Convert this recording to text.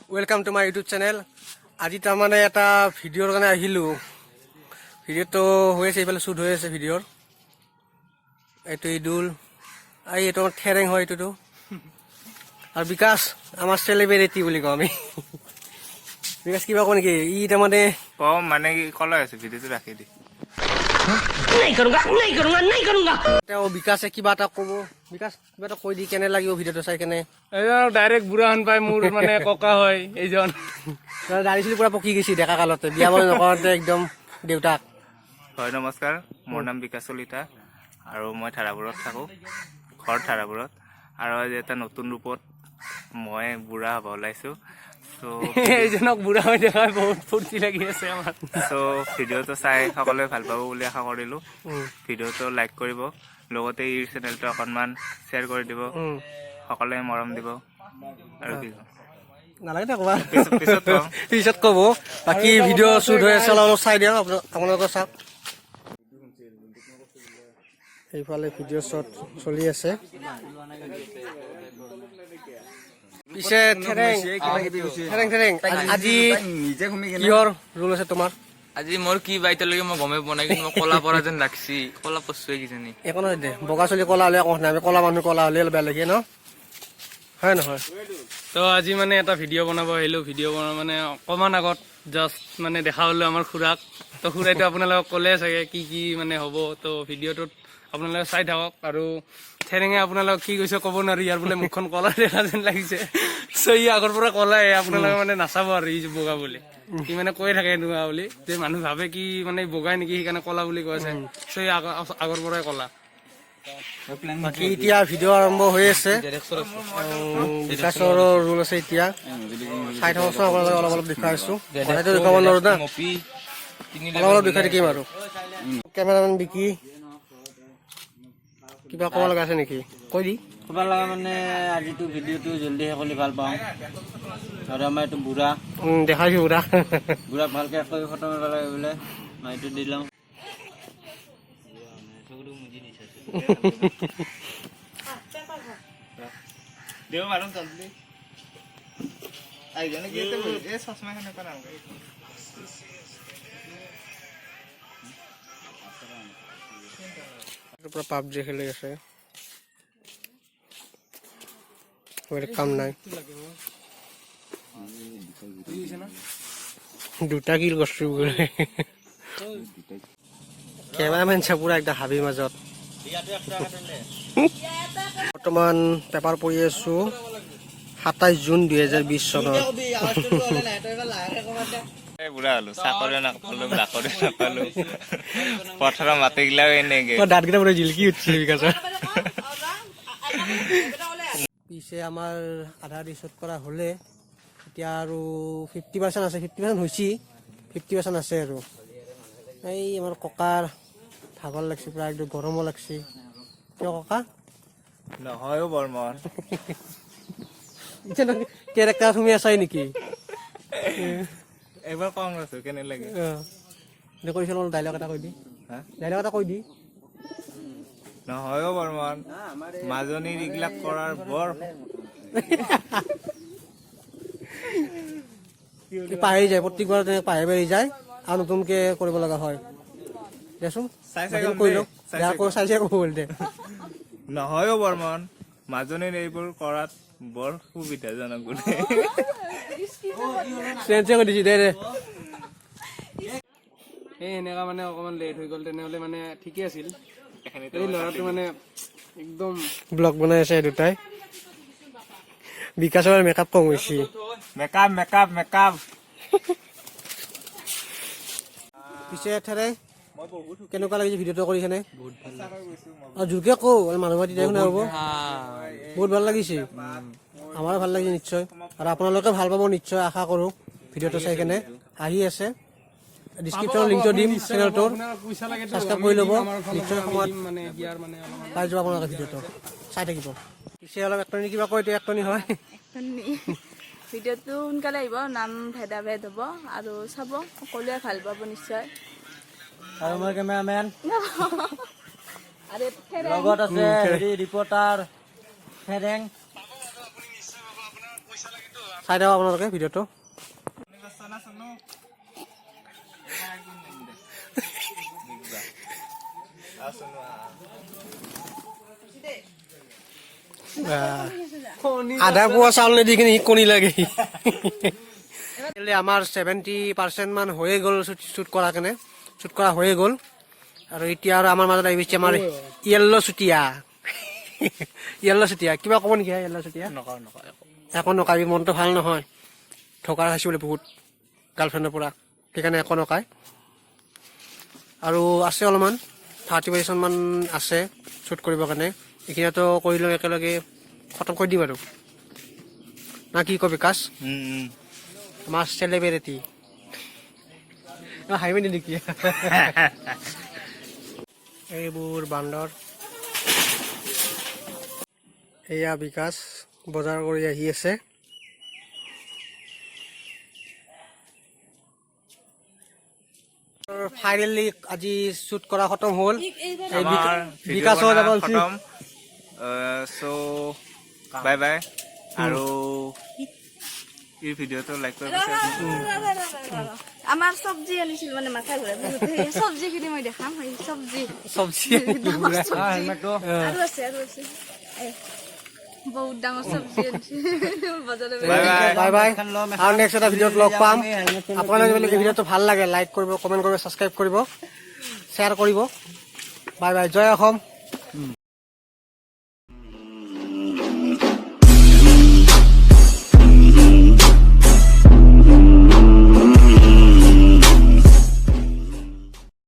Welcome to my YouTube channel. আজি তাৰমানে এটা ভিডিঅ'ৰ কাৰণে আহিলোঁ। ভিডিঅ'টো হৈ আছে, এইফালে শ্বুট হৈ আছে ভিডিঅ'ৰ। এইটো ঈদুল, এই এইটো আমাৰ থেৰেং হয় এইটোতো। আৰু বিকাশ আমাৰ চেলিব্ৰিটি বুলি কওঁ আমি। বিকাশ, কিবা কওঁ নেকি? ই তাৰমানে কম মানে কি, কলা আছে, ভিডিঅ'টো ৰাখি দি। नहीं करूंगा, नहीं करूंगा, नहीं करूंगा। তেওঁ বিকাশে কিবা এটা ক'ব। বিকাশ, কিবা এটা কৈ দি, কেনে লাগিব ভিডিঅ'টো চাই কেনে? এইজন ডাইৰেক্ট বুঢ়াখন পাই মোৰ মানে ককা হয় এইজন। দাড়ি চুলি পুৰা পকি গৈছে ডেকা কালতে, বিয়া বাৰু নকৰোঁতে একদম দেউতাক। হয়, নমস্কাৰ, মোৰ নাম বিকাশ কলিতা আৰু মই ধাৰাপুৰত থাকোঁ, ঘৰ ধাৰাপুৰত। আৰু আজি এটা নতুন ৰূপত মই বুঢ়া হ'ব ওলাইছোঁ। চ' এইজনক বুঢ়া হৈ দেখাই বহুত ফূৰ্তি লাগি আছে আমাৰ। চ' ভিডিঅ'টো চাই সকলোৱে ভাল পাব বুলি আশা কৰিলোঁ। ভিডিঅ'টো লাইক কৰিব, লগতে এই চেনেলটো অকণমান শ্বেয়াৰ কৰি দিব। সকলোৱে মৰম দিব। আৰু কি ক'ম? নালাগে দে ক'বা। পিছত কম। পিছত ক'ব। বাকী ভিডিঅ' শ্বুট হৈ আছে, অলপ অলপ চাই দিয়ক। আপোনালোকে চাওক, এইফালে ভিডিঅ' শ্বট চলি আছে। পিছে থেৰেং, থেৰেং, থেৰেং, আজি কিহৰ ৰোল আছে তোমাৰ? আজি মোৰ কি বা এতিয়ালৈকে মই গমেই পোৱা নাই, কিন্তু মই কলা পৰা যেন লাগছি, কলা পৰছোৱে কিজানি। একো নহয় দে, বগা চুলি কলা হ'লে একো নাই। আমি কলা মানুহ, কলা হ'লে অলপ বেয়া লাগে ন, হয় নহয়? তো আজি মানে এটা ভিডিঅ' বনাব আহিলো। ভিডিঅ' বনাব মানে অকণমান আগত জাষ্ট মানে দেখা হ'লো আমাৰ খুৰাক। তো খুৰাইতো আপোনালোকক ক'লে চাগে কি কি মানে হ'ব। তো ভিডিঅ'টোত আপোনালোকে চাই থাকক। আৰু থেৰেঙে আপোনালোকক কি কৈছে ক'ব নোৱাৰি, ইয়াৰ বোলে মুখখন কলা দেখা যেন লাগিছে। চ' ই আগৰ পৰা কলাই, আপোনালোকে মানে নাচাব আৰু ই বগা বুলি। সি মানে কৈ থাকে এনেকুৱা বুলি যে মানুহ ভাবে কি মানে বগাই নেকি, সেইকাৰণে কলা বুলি কৈ আছে। চ' ই আগৰ পৰাই কলা। বাকী এতিয়া ভিডিঅ' আৰম্ভ হৈ আছে। বিকাশৰ ৰোল আছে এতিয়া, চাই থাককচোন আপোনালোকে। অলপ অলপ দেখুৱাই আছো, সদায়তো দেখুৱাব নোৱাৰো না, অলপ অলপ দেখুৱাই থাকিম। আৰু কেমেৰামেন বিকি, কিবা ক'ব লগা আছে নেকি? কৈ দি। ক'ব লগা মানে আজিতো ভিডিঅ'টো জল্দি শেষ হ'লে ভাল পাওঁ। আৰু আমাৰ এইটো বুঢ়া। দেখাইছো বুঢ়া। বুঢ়াক ভালকে কৈ ফটো মাৰিব লাগে বোলে, মাইটো দি লওঁ। দিব পাৰোঁ জলদি আহি জানে কি এই চশমা সেনেকুৱা নালাগে। পুৰা পাবজি খেলি আছে, বেলেগ কাম নাই। দুটা কিল কৰছো বোলে। কেমেৰামেন চা পুৰা একদম হাবিৰ মাজত। বৰ্তমান পেপাৰ পঢ়ি আছো, 27 জুন 2020 চনৰ। এই বুঢ়া হলো, চাকৰিও নাপালো, বাকৰিও নাপালো, পথাৰৰ মাটিগিলাও এনেকে। দাঁতকেইটা পুৰা জিলকি উঠছে বিকাশৰ। পিছে আমাৰ আধা ৰিচৰ্ট কৰা হ'লে এতিয়া আৰু 50% আছে, 50% হৈছে, 50% আছে। আৰু এই আমাৰ ককাৰ ভাগৰ লাগছে পুৰা একদম, গৰমো লাগছে। কিয় ককা? নহয়ো বৰ্মন। এতিয়া কেৰেক্টাৰ তুমি আছাই নেকি? এবাৰ কম আছো, কেনে লাগে? দে, কৈছিল অলপ ডাইলগ এটা কৈ দি। হা? ডাইলগ এটা কৈ দি। নহয়ো বৰ্মন, মাজনীৰ এইগিলাক কৰাৰ বৰ পাহৰি যায়, প্ৰত্যেকবাৰ তেনেকে পাহৰি পাহৰি যায় আৰু নতুনকে কৰিব লগা হয়। দেচোন। চাই চাই বাকী কম কৈ দে, লওক। চাই দে, চাই আকৌ চাই চাই ক'ব দে। নহয়ো বৰ্মন, মাজনীৰ এইবোৰ কৰাত বৰ সুবিধাজনক বোলে। চেঞ্জে কৰি দিছি, দে দে। এই এনেকা মানে অকণমান লেট হৈ গ'ল, তেনেহ'লে মানে ঠিকে আছিল। এই ল'ৰাটো মানে একদম ব্লগ বনাই আছে এই দুটাই। বিকাশৰ মেকআপ কম হৈছে। Makeup, makeup, makeup. পিছে থেৰে, কেনেকুৱা লাগিছে ভিডিঅ'টো কৰি কেনে? আৰু জোৰকে কওঁ, অলপ মানুহ মাতি শুনা হ'ব। বহুত ভাল লাগিছে, আমাৰো ভাল লাগিছে নিশ্চয়, আৰু আপোনালোকে ভাল পাব নিশ্চয় আশা কৰোঁ। ভিডিঅ'টো চাই কেনে আহি আছে, ডিছক্ৰিপশ্যনৰ লিংকটো দিম চেনেলটোৰ। পইচা লাগে। ছাবস্ক্ৰাইব কৰি ল'ব, নিশ্চয় সময়ত মানে ইয়াৰ মানে অলপমান পাই যাব আপোনালোকে, ভিডিঅ'টো চাই থাকিব। পিছে অলপ একটনি কিবা কয়, এইটো একটনি হয়। ভিডিঅ'টো সোনকালে আহিব, নাম ভেদাভেদ হ'ব আৰু চাব, সকলোৱে ভাল পাব নিশ্চয়। আৰু মই কেমেৰামেন। আৰু লগত আছে হেৰি ৰিপৰ্টাৰ ফেৰেং। চাই থাকক আপোনালোকে ভিডিঅ'টো। বাহ। আধা পোৱা চাউল নিদি কিনে সি কণী লাগে। আমাৰ 70% মান হৈয়ে গ'ল শ্বুট কৰা কেনে, শ্বুট কৰা হৈয়ে গ'ল। আৰু এতিয়া আৰু আমাৰ মাজত আহি গৈছে আমাৰ য়েল্ল' চুতীয়া। য়েল্ল' চুতীয়া, কিবা ক'ব নেকি য়েল্ল' চুতীয়া? নকওঁ, নকওঁ। একো নকাবি, মনটো ভাল নহয়। ঢকা খাইছো বোলে বহুত গাৰ্লফ্ৰেণ্ডৰ পৰা, সেইকাৰণে একো নকায়। আৰু আছে অলপমান, 30% মান আছে শ্বুট কৰিবৰ কাৰণে। এইখিনিতো কৰি লওঁ, একেলগে খতম কৰি দিম আৰু না কি কবি বিকাশ? আমাৰ চেলিব্ৰিটি হাঁহিবি নেকি? এইবোৰ বান্দৰ। এয়া বিকাশ বজাৰ কৰি আহি আছে। ফাইনেলি আজি শ্বুট কৰা খতম হ'ল। এই আমাৰ বিকাশো যাব। খতম, চ' বাই বাই। আৰু এই ভিডিঅ'টো লাইক কৰিব। আমাৰ চব্জি আনিছিল, মানে মাথা ঘূৰাই সেই চব্জিখিনি মই দেখাম। সেই চব্জি। চব্জি। ডাঙৰ চব্জি আৰু আছে, আৰু আছে। এই, বহুত ডাঙৰ চব্জি আনিছিল বজাৰৰ। Bye bye. Bye bye. আৰু নেক্সট এটা ভিডিঅ'ত লগ পাম। আপোনালোকে যদি এই ভিডিঅ'টো ভাল লাগে, লাইক কৰিব, কমেণ্ট কৰিব, ছাবস্ক্ৰাইব কৰিব, শ্বেয়াৰ কৰিব। বাই বাই, জয় অসম।